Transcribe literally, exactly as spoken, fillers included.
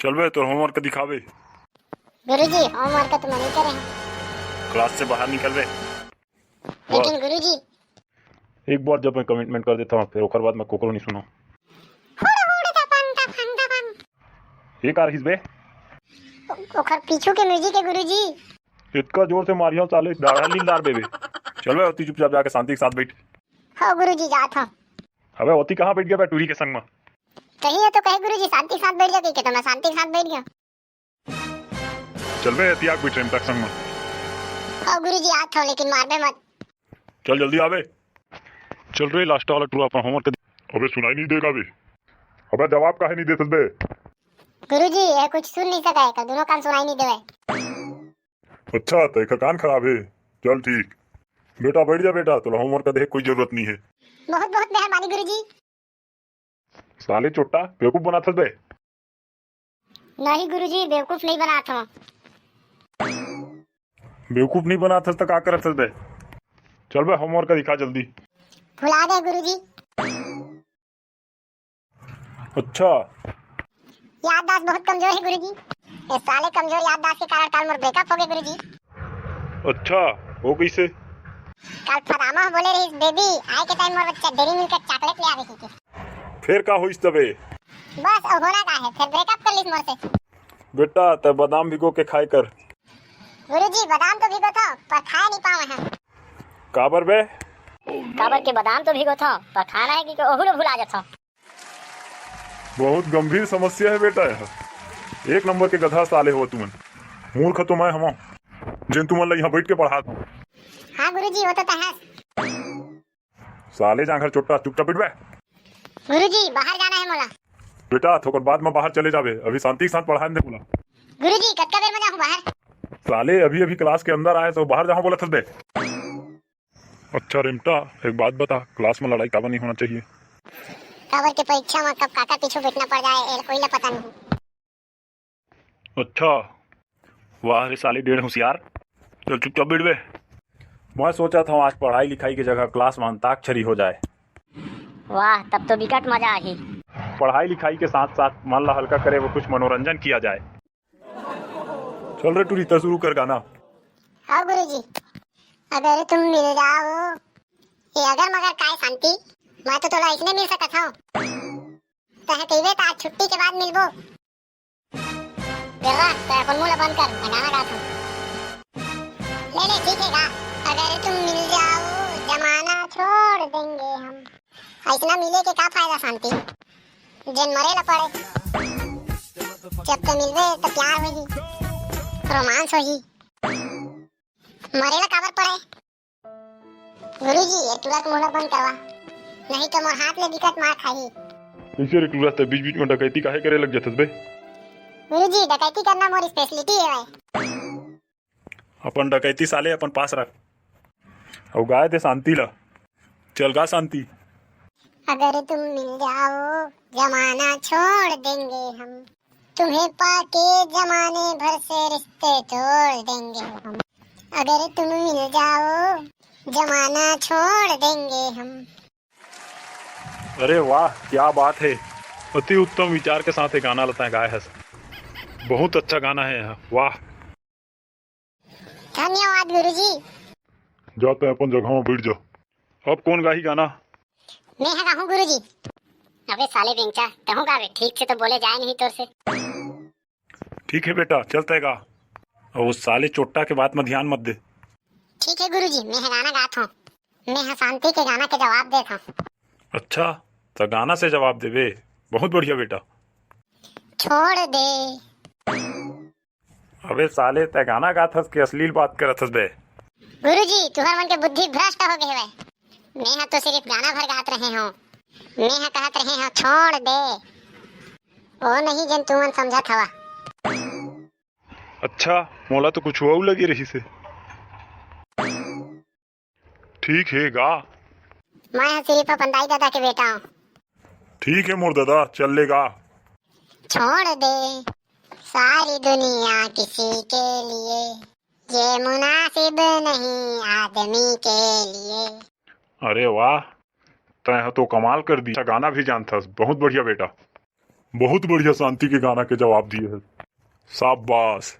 चल बे, तोर होमवर्क दिखावे। गुरुजी, होमवर्क तो मैं नहीं करे हूँ। क्लास से बाहर निकल बे। लेकिन गुरुजी, एक बार जब मैं कमिटमेंट कर देता हूँ, फिर ओकर बाद मैं कोकरो नहीं सुनो। हुड़ हुड़ दपन दपन दपन। ये का रहिस बे? ओ-, ओकर पीछू के म्यूजिक है गुरुजी। इतका जोर से मारिया साले, डाढ़ा लील डार बेबे। चल बे, ओती चुपचाप जाके शांति के साथ बैठ। हो गुरुजी, जात हूँ। अबे ओती कहाँ बैठ गया बे टूरी के संग में? कहीं है तो कहे गुरुजी, शांति के साथ बैठ जा, कहीं के तो मैं शांति के साथ बैठ गया। चल बे, एती आग बिठरेम तक संग में। ओ गुरुजी, आत हूँ, लेकिन मारबे मत। चल जल्दी आबे। चल रे, लास्ट वाला टूरा अपन होमवर्क दे। अबे सुनाई नहीं देगा बे। अबे जवाब काहे नहीं देत बे? गुरुजी, ये कुछ सुन नहीं सका है, का दोनों कान सुनाई नहीं देवे। अच्छा, तो एक कान खराब है। चल ठीक। बेटा बैठ जा बेटा, तोला होमवर्क का देख कोई जरूरत नहीं है। बहुत बहुत मेहरबानी गुरुजी। साले चोट्टा, बेवकूफ बनाथस बे। नहीं गुरुजी, बेवकूफ नहीं बनात हूँ। बेवकूफ नहीं बनाथस त का करथस बे? चल बे, होमवर्क का दिखा जल्दी। भुला गए गुरुजी। अच्छा। याददाश्त बहुत कमजोर है गुरुजी। ये साले कमजोर याददाश्त के कारण काल मोर ब्रेकअप हो गए गुरुजी। अच्छा, वो कैसे? काल फदामा बोले रही, बेबी, आए के टाइम मोर बच्चा डेरी मिल्क चॉकलेट ले आवे के। फिर का होइस तबे? बस, अब होना का है, फिर ब्रेकअप कर लीस मोर से। बेटा, तै बादाम भिगो के खाए कर। गुरुजी, बादाम तो भिगो था, पर खाए नहीं पावे हैं। काबर बे? काबर के बादाम तो भिगो था, पर खाना है कि ओहू लो भुला जाता। बहुत गंभीर समस्या है बेटा, यह एक नंबर के गधा साले हो तुमन। मूर्ख तो मैं हूँ, जिन तुमन ला यहाँ बैठ के पढ़ात हूँ। हाँ गुरुजी, वो तो तहस। साले जांगर चोट्टा, चुपचाप बैठ बे। गुरुजी, बाहर जाना है मोला। बेटा, थोकर बाद में बाहर चले जाबे, अभी शांति के साथ पढ़ाए दे मोला। गुरुजी, कतका देर में जाहूँ बाहर? साले, अभी अभी क्लास के अंदर आए तो बाहर जाहूँ बोलत हस बे। अच्छा रेमटा, एक बात बता, क्लास में लड़ाई काबर नहीं होना चाहिए? काबर के परीक्षा में कब काकर पीछू बैठना पड़ जाए, एल कोई ला पता नहीं। अच्छा, वाह रे साले डेढ़ होशियार। चल चुपचाप बैठ बे। मैं सोचा था आज पढ़ाई लिखाई की जगह क्लास में अंताक्षरी हो जाए। वाह, तब तो बिकट मजा आही। पढ़ाई लिखाई के साथ साथ मन ला हल्का करे वो कुछ मनोरंजन किया जाए। चल रे टूरी, तै शुरू कर गाना। हाँ गुरुजी। अगर तुम मिल जाओ, ये अगर मगर काय शांति, मैं तो तोला इसने मिल सकत हूँ। तहे कहिबे त आज छुट्टी के बाद मिलबो। बेरवा, तै अपन मुंह ला बंद कर, मैं गाना गात हूँ। ले ले, ठीक है गा। अगर तुम मिल जाओ, जमाना छोड़ देंगे हम। ऐसना मिले के का फायदा शांति, जेन मरे ला पड़े। जब तो मिलबे तो प्यार होही, रोमांस होही, मरे ला काबर पड़े? गुरुजी, ये टूरा के मुंह ला बंद करवा, नहीं तो मोर हाथ ले बिकट मार खाही। कैसे रे टूरा, तै बीच बीच में डकैती काहे करे लग जाथस बे? गुरुजी, डकैती करना मोर स्पेशलिटी है भाई। अपन डकैती साले अपन पास रख, अउ गाए दे शांति ला। चल गा शांति। अगर तुम मिल जाओ, जमाना छोड़ देंगे हम। तुम्हें पाके जमाने भर से रिश्ते तोड़ देंगे हम। अगर तुम मिल जाओ, जमाना छोड़ देंगे हम। अरे वाह, क्या बात है, अति उत्तम विचार के साथ ये गाना ला तै गाए हस। बहुत अच्छा गाना है यह, वाह। धन्यवाद गुरुजी। जा तै अपन जगह में बैठ जा। अब कौन गाही गाना? मैं हा गाहूँ गुरुजी। अबे साले बेंचा, तहूँ गावे, ठीक से तो बोले जाए नहीं तोर से। ठीक है बेटा, चल तै गा। अउ उस साले चोट्टा के बात में ध्यान मत दे। ठीक है गुरुजी, मैं हा गाना गात हूँ। मैं हा शांति के गाना के जवाब देत हूँ। अच्छा, त गाना से जवाब देबे, बहुत बढ़िया बेटा। छोड़ दे। अबे साले, तै गाना गात हस के अश्लील बात करत हस बे? गुरुजी, तुहर मन के बुद्धि भ्रष्ट हो गए हवय। मैं हा तो सिर्फ गाना भर गात रहे हूँ। मैं हा कहत रहे हूँ, छोड़ दे। ओ नहीं, जेन तुमन समझत हवा। अच्छा, मोला तो कुछ अउ लगे रहिस हे। ठीक हे गा। मैं हा सिर्फ अपन दाई ददा के बेटा हूँ। ठीक हे मोर ददा, चल ले गा। छोड़ दे सारी दुनिया किसी के लिए, ये मुनासिब नहीं आदमी के लिए। अरे वाह, तै हा तो कमाल कर दी। अच्छा गाना भी जानथस, बहुत बढ़िया बेटा। बहुत बढ़िया शांति के गाना के जवाब दिए है। शाबाश।